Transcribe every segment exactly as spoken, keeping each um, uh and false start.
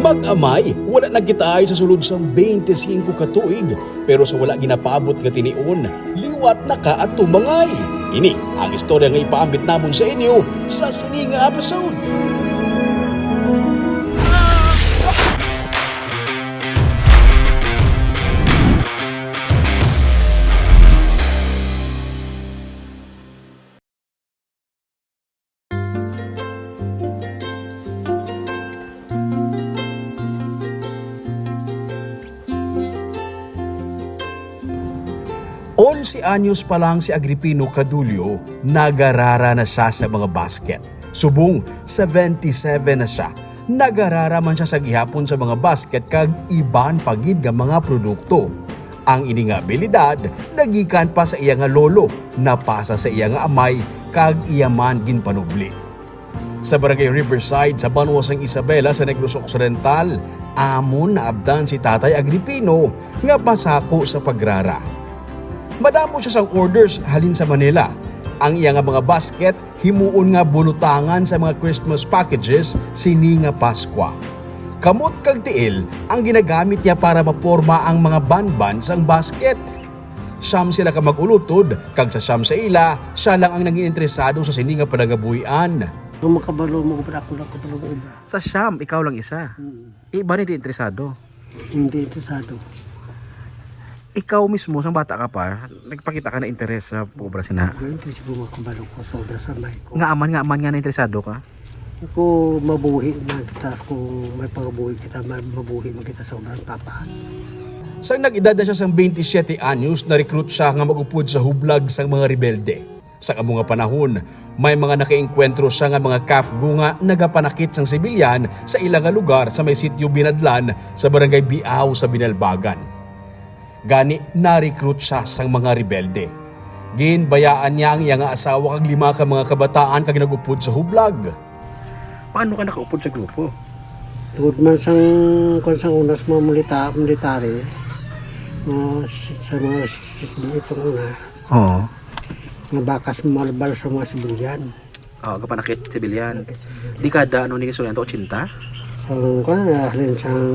Pag-amay, wala na kita ay sa sulod sang twenty-five ka tuig, pero sa wala ginapaabot nga tinion, liwat na ka at tubangay. Ini ang istorya nga ipaambit namon sa inyo sa sini nga episode. Onse anyos pa lang si Agripino Cadulio, nagarara na siya sa mga basket. Subong seventy-seven na siya, nagarara man siya sa gihapon sa mga basket kag iban pa gid nga mga produkto. Ang ini nga abilidad nagikan pa sa iya nga lolo, napasa sa iya nga amay, kag iya man ginpanubli. Sa Barangay Riverside, sa banwa sang Isabela, sa Negros Occidental, amon naabtan si Tatay Agripino nga masako sa pagrara. Madamo siya sang orders halin sa Manila. Ang iya nga mga basket himuon nga bulutangan sa mga Christmas packages sini nga Paskwa. Kamot kag tiil ang ginagamit niya para maporma ang mga banban sang basket. Siyam sila ka mag-ulutod, kag sa siyam sa ila, siya lang ang naging interesado sa sini nga panagabuhian. Ang makabalo mo, ako lang kabalo mo. Sa siyam, ikaw lang isa. Mm. Iba ni di interesado. Hindi interesado. Ikaw mismo, sang bata ka pa, nagpakita ka na interes sa obra sina? Hindi siguro makabalo ko sa obra sa may ko. Nga aman, nga aman nga na interesado ka? Kung mabuhi na kita, kung may pangabuhi kita, may mabuhi man kita sa obra ni Papa. Sang nag-edad na siya sang twenty-seven anyos, na-recruit siya nga mag-upod sa hublag sang mga rebelde. Sa amo nga panahon, may mga nakaengkwentro siya nga mga CAFGU nga nagapanakit sang sibilyan sa ila nga lugar sa may sitio Binadlan sa Barangay Biao sa Binalbagan. Gani, na-recruit siya sang mga rebelde. Ginbayaan niya ang iya nga asawa kag lima ka mga kabataan kag nag-upod sa hublag. Paano ka nakaupod sa grupo? Tungod man sang, kwan, sang unas mga milita-, military, mga si-, sa mga sisbi itong una, Oo. Nga bakas marbal sa mga sibilyan. Oo, kapanakit sibilyan. Dekada, ano, ni Sorrento, ochenta? Ang, kwan, ah, halin sang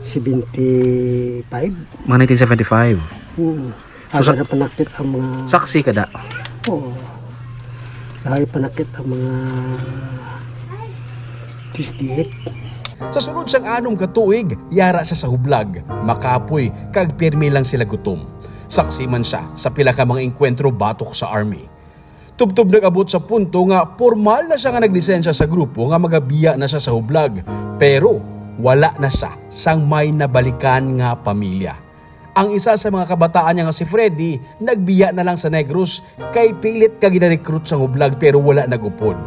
seventy-five. Mga nineteen seventy-five. Hmm. So, aga sa na panakit ang mga Saksi ka da? Oo. Ay, panakit ang mga sixty-eight. Sa sulod sang anom ka tuig, yara siya sa hublag, makapoy, kag pirmi lang sila gutom. Saksi man siya sa pila ka mga engkwentro batok sa army. Tubtob nag-abot sa punto nga pormal na siya nga naglisensya sa grupo nga magabiya na siya sa hublag, pero wala na siya sang may nabalikan nga pamilya. Ang isa sa mga kabataan niya nga si Freddy nagbiya na lang sa Negros kay pilit ka ginarekrut sang hublag pero wala nag-upod.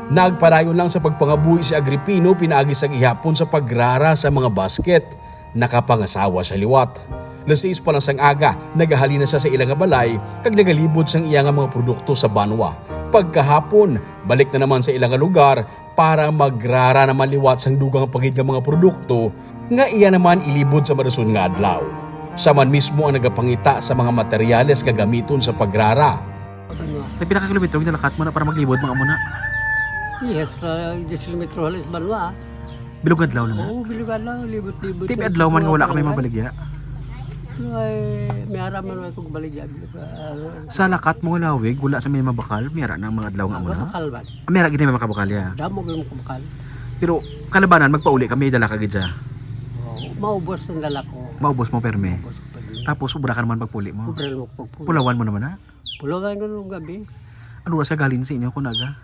Nagpadayon lang sa pagpangabuhi si Agripino pinaagi sa gihapon sa pagrara sa mga basket. Nakapangasawa siya liwat. Alas sais pa lang sang aga, nagahalin na siya sa ila nga balay kag nagalibot sang iya nga mga produkto sa banwa. Pagkahapon, balik na naman sa ila nga lugar para magrara naman liwat sang dugang pa gid nga mga produkto nga iya naman ilibot sa madason nga adlaw. Siya man mismo ang nagapangita sa mga materyales nga gamiton sa pagrara. Sa pila ka kilometro ang nalakat mo na para maglibot, mga muna? Yes, uh, diyes kilometro halos banwa. Bilog adlaw na na? Oo, bilog adlaw, libot-libot Ti may lang adlaw man nga wala kami mabaligya. Ay, may ara man ako baligya, bilog, ah, Sa lakat mo nga lawig, wala sa may mabakal, may ara na ang mga adlaw nga muna? Mabakal ba? May ara gid may makabakal, ya. Damo gyud makabakal. Pero kalabanan, magpauli kami, dala ka gid siya. Oo, maubos ang dala ko. Maubos mo, perme. Maubos ko, perme. Tapos, sobra ka naman pagpuli mo. Sobra lang pagpuli. Pulawan mo naman, ha? Pulawan ko nung gabi. Ano oras ka galing sa inyo, kung aga?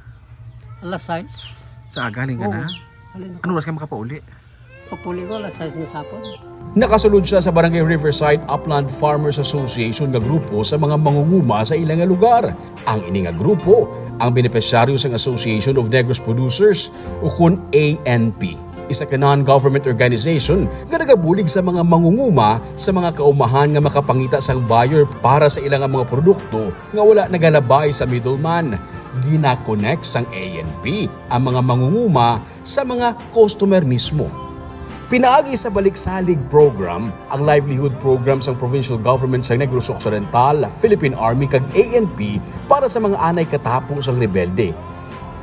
Alas sais. Sa aga, galing ka Oo. na? Galing ako. Ano oras ka makapauli? Pagpuli ko, alas sais na sapon. Nakasulod siya sa Barangay Riverside Upland Farmers Association nga grupo sa mga mangunguma sa ila nga lugar. Ang ini nga grupo ang benepisyaryo sang Association of Negros Producers, ukon A N P, isa ka non-government organization nga nagabulig sa mga mangunguma sa mga kaumahan nga makapangita sang buyer para sa ila nga mga produkto nga wala nagalabay sa middleman. Gina-connect sang A N P ang mga mangunguma sa mga customer mismo. Pinaagi sa Balik Salig Program, ang livelihood program sang Provincial Government sa Negros Occidental, Philippine Army kag A N P para sa mga anay katapo sang rebelde.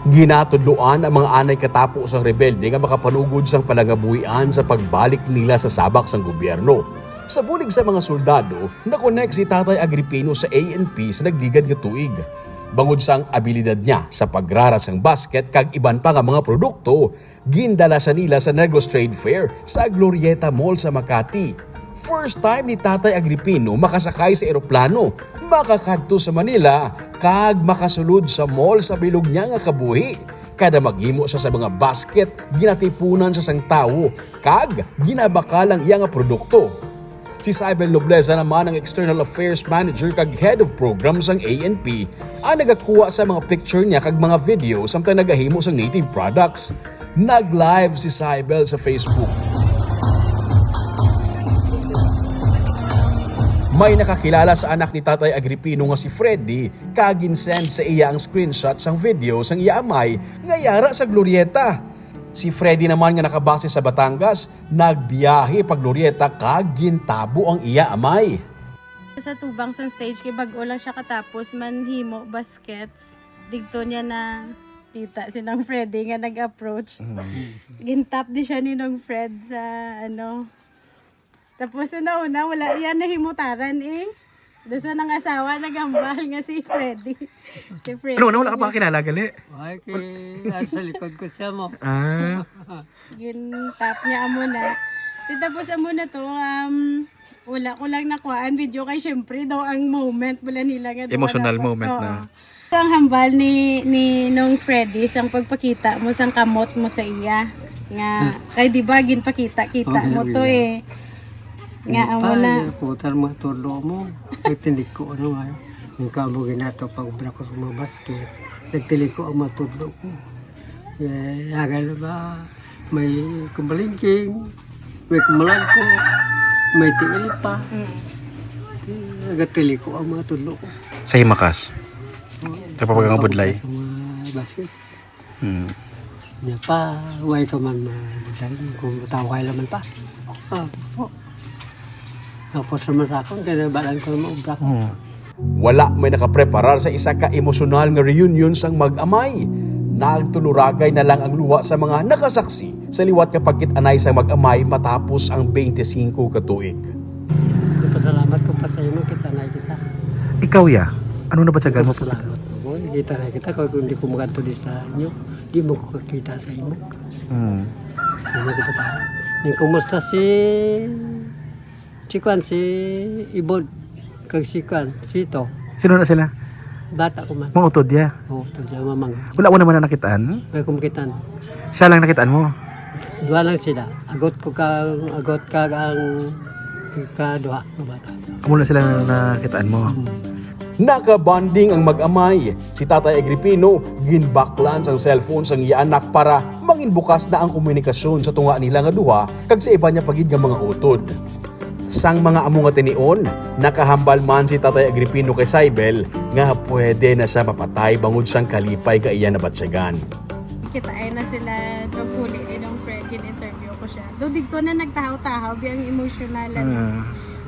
Ginatudloan ang mga anay katapo sang rebelde nga makapanugod sang palangabuhian sa pagbalik nila sa sabak sang gobyerno. Sa bulig sa mga soldado, nakonek si Tatay Agripino sa A N P sa nagligad nga tuig. Bangod sang abilidad niya sa pagrara sang basket kag iban pa nga mga produkto, gindala siya nila sa Negros Trade Fair sa Glorieta Mall sa Makati. First time ni Tatay Agripino makasakay sa eroplano, makakadto sa Manila, kag makasulod sa mall sa bilog niya nga kabuhi. Kada maghimo siya sa mga basket, ginatipunan siya sang tawo, kag ginabakal ang iya nga produkto. Si Cybel Nobleza naman ang External Affairs Manager kag Head of Program sang A N P, ang nagakuha sa mga picture niya kag mga video samtang nagahimo sang native products. Nag-live si Cybel sa Facebook. May nakakilala sa anak ni Tatay Agripino nga si Freddy, kag gin-send sa iya ang screenshot sang video sang iya amay nga yara sa Glorieta. Si Freddy naman nga nakabase sa Batangas, nagbiyahe pa Glorieta kag gintabo ang iya amay. Sa tubang sang stage, kay bag-o lang siya katapos man himo baskets. Digto niya na kita si Nong Freddy nga nag-approach. Mm. Gintap di siya ni Nong Fred sa, ano. Tapos una-una, wala yan nahimutaran eh. Doon sa nang asawa, naghambal nga si Freddy. Si Freddy. Ano, ano, wala ka pa kakilala, gali? Ay, kay, ah, sa likod ko siya mo. Ah. Gintap niya amo na. Di tapos amo na to, um, wala ko lang nakuhaan video kay syempre daw ang moment wala nila nga duha Emotional dapat. moment Oo. na. Ito ang hambal ni, ni Nong Freddy sang pagpakita mo sang kamot mo sa iya. Nga, Hmm. kay di ba, ginpakita-kita Okay, mo to okay. eh. Nga, amo Ay, na. Putar mga tudlo mo. May tinik ko, ano nga. Yung kamo ginato pag ubra ko sa mga basket, nagtiliko ang mga tudlo ko. Eh, agad na ba? May kumalingking, may kumalangko, may tiil pa. Mm. Eh, nagatiliko ang mga tudlo ko. Sa himakas? Oo, Sa pagkakabudlay? Sa mga basket. Hmm. Niya pa, way ka man mabudlay. Kung mataway naman pa. Ah, po. Tapos naman sa akon, kaya balaan ko naman ubra ko. Hmm. Wala may nakapreparar sa isa ka emosyonal nga reunion sang mag-amay. Nagtuluragay na lang ang luha sa mga nakasaksi sa liwat nga pagkit-anay sang mag-amay matapos ang twenty-five ka tuig. Nagpasalamat ko pa sa imo, kita na kita. Ikaw, ya? Ano na ba siya mo? Nagpasalamat ko. Kita na kita, kung hindi ko magadto di sa inyo, di mo ko kakita sa imo. Hmm. Hindi ko pa. Yung kumusta si Si Kwan, si Ibod, kag si Kwan, si Ito. Sino na sila? Bata ko man. Mga utod, ya? Oo, utod, ya, mamang. Wala mo naman na nakitaan? Wala ko makitaan. Siya lang nakitaan mo? Duha lang sila. Agot ko ka, agot ka ang ikaduha nga bata. Amo na sila na nakitaan mo? Hmm. Nakabonding ang mag-amay. Si Tatay Agripino ginbaklan sang cellphone sang iya anak para mangin bukas na ang komunikasyon sa tunga nila nga duha kag sa iban niya pa gid nga mga utod. Sang mga amo nga tinion, nakahambal man si Tatay Agripino kay Saibel nga pwede na siya mapatay bangod sang kalipay nga iya nabatyagan. Kita ay na sila, nagpuli ni Nong Fred, gin-interview ko siya. Do digto na nagtahaw-tahaw, bi ang emotional, ano. Ah.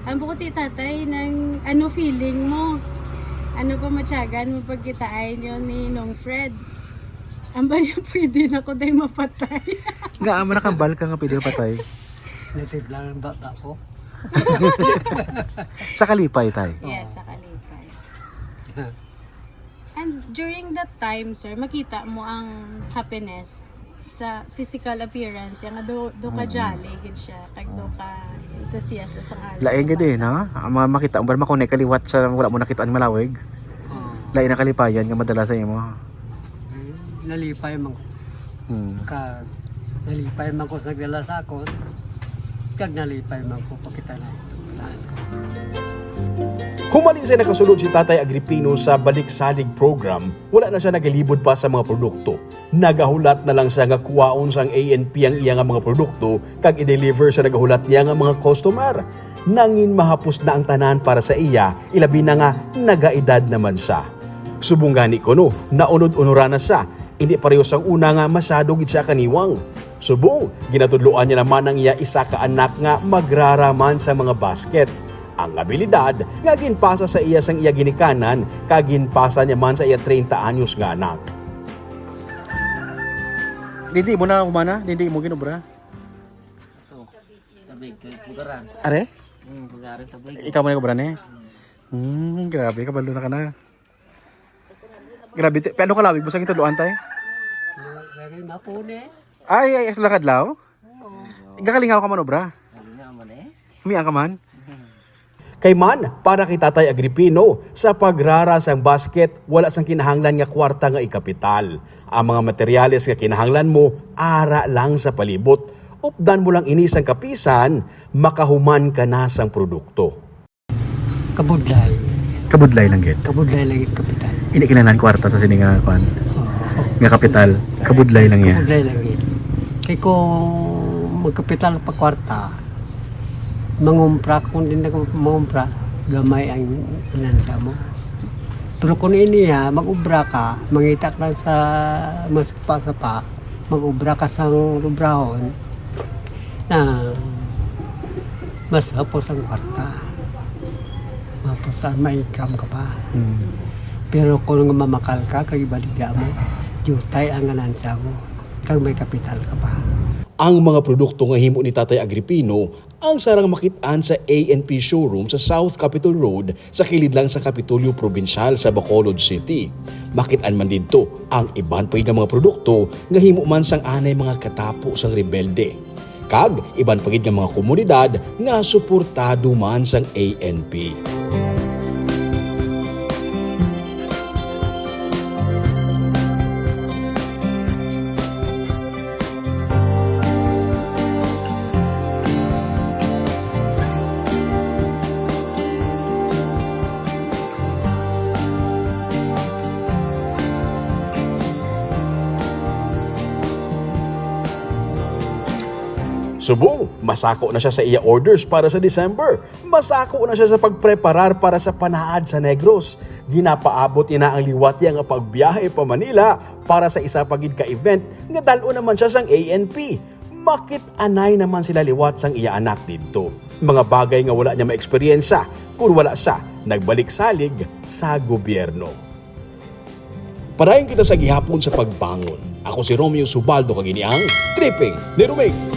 Ang buko ti tatay, nang ano feeling mo? Ano pa matyagan mo pagkitaan niyo ni Nong Fred? Ang ba niya pwede na ko day mapatay? Nga, amo nakambal ka nga pwede patay. Native lang ang baba ko. Sa kalipay, tay. Yes, sa kalipay. And during that time, sir, makita mo ang happiness sa physical appearance, yung do, do ka Mm. jolly, gid siya, kag do ka enthusiastic sa nga Lain gid eh, no? Ang mga makita mo, ba, makonect ka liwat sa wala mo nakita ang malawig. Oo. Lain ang kalipayan nga madala sa imo. Eh, nalipay man ko. Hmm. Ka, nalipay man ko sa nagdala sa akon. Kag nalipay man ko pakita na sa unahan ko. Humalin sa nakasulod si Tatay Agripino sa Balik Salig program, wala na siya nagalibod pa sa mga produkto. Nagahulat na lang siya nga kuwaon sang A N P ang iya nga mga produkto kag i-deliver sa nagahulat niya nga mga customer. Nangin mahapos na ang tanan para sa iya, ilabi na nga nagaedad naman siya. Subong gani kuno, naunod-unuran na siya, indi pareho sang una nga masyado gid siya kaniwang. Subong, ginatudloan niya naman ang iya isa ka anak nga magrara man sa mga basket. Ang abilidad nga ginpasa sa iya sang iya ginikanan kag ginpasa niya man sa iya treinta anyos nga anak. Hindi mo na humana, hindi mo ginobra. Ito. Tabig, kay Pugaran. Are? Hmm, Pugaran, tabig. Ikaw mo na ginobra ni? Hmm, grabe, kabalo na ka na. Grabe, te, pero kalawig mo sa gintudloan, tay? Lagi mapuni. Ay, ay, sa lakad law? Oo. Gakalingaw ka man, obra? Kalingaw man eh. Humiya ka man? Kay man, para kay Tatay Agripino, sa pagrara sang basket, wala sang kinahanglan nga kwarta nga ikapital. Ang mga materyales nga kinahanglan mo, ara lang sa palibot. Updan mo lang ini sang kapisan, makahuman ka na sang produkto. Kabudlay. Kabudlay lang gid. Kabudlay lang gid kapital. Hindi kinahanglan kwarta sa sini nga kwan. Oo. Nga kapital. Kabudlay lang niya. Kabudlay lang gid. Kay kung magkapital pa kwarta, mangumpra, kung di na ka mangumpra, gamay ang ganansya mo. Pero kung ini, ha, mag-ubra ka, mangita ka lang sa masapa-sapa, mag-ubra ka sang ubrahon, na mas hapos ang kwarta. Hapos ang may income ka pa. Hmm. Pero kung mamakal ka, kag ibaligya mo, jutay ang ganansya mo, kag may kapital ka pa. Ang mga produkto nga himo ni Tatay Agripino ang sarang makit-an sa A N P showroom sa South Capitol Road, sa kilid lang sa Kapitolyo Probinsyal sa Bacolod City. Makit-an man didto ang iban pa gid nga mga produkto nga himo man sang anay mga katapo sang rebelde, kag iban pa gid nga mga komunidad nga suportado man sang A N P. Subong masako na siya sa iya orders para sa December, masako na siya sa pagpreparar para sa Panaad sa Negros. Ginapaabot niya na ang liwat niya nga pagbiyahe pa Manila para sa isa pa gid ka event nga dal-on naman siya sang A N P. Makit-anay naman sila liwat sang iya anak didto. Mga bagay nga wala niya maeksperiyensa kon wala siya nagbalik salig sa gobyerno. Padayon kita sa gihapon sa pagbangon. Ako si Romeo Subaldo, kag ini ang Tripping ni Romeo.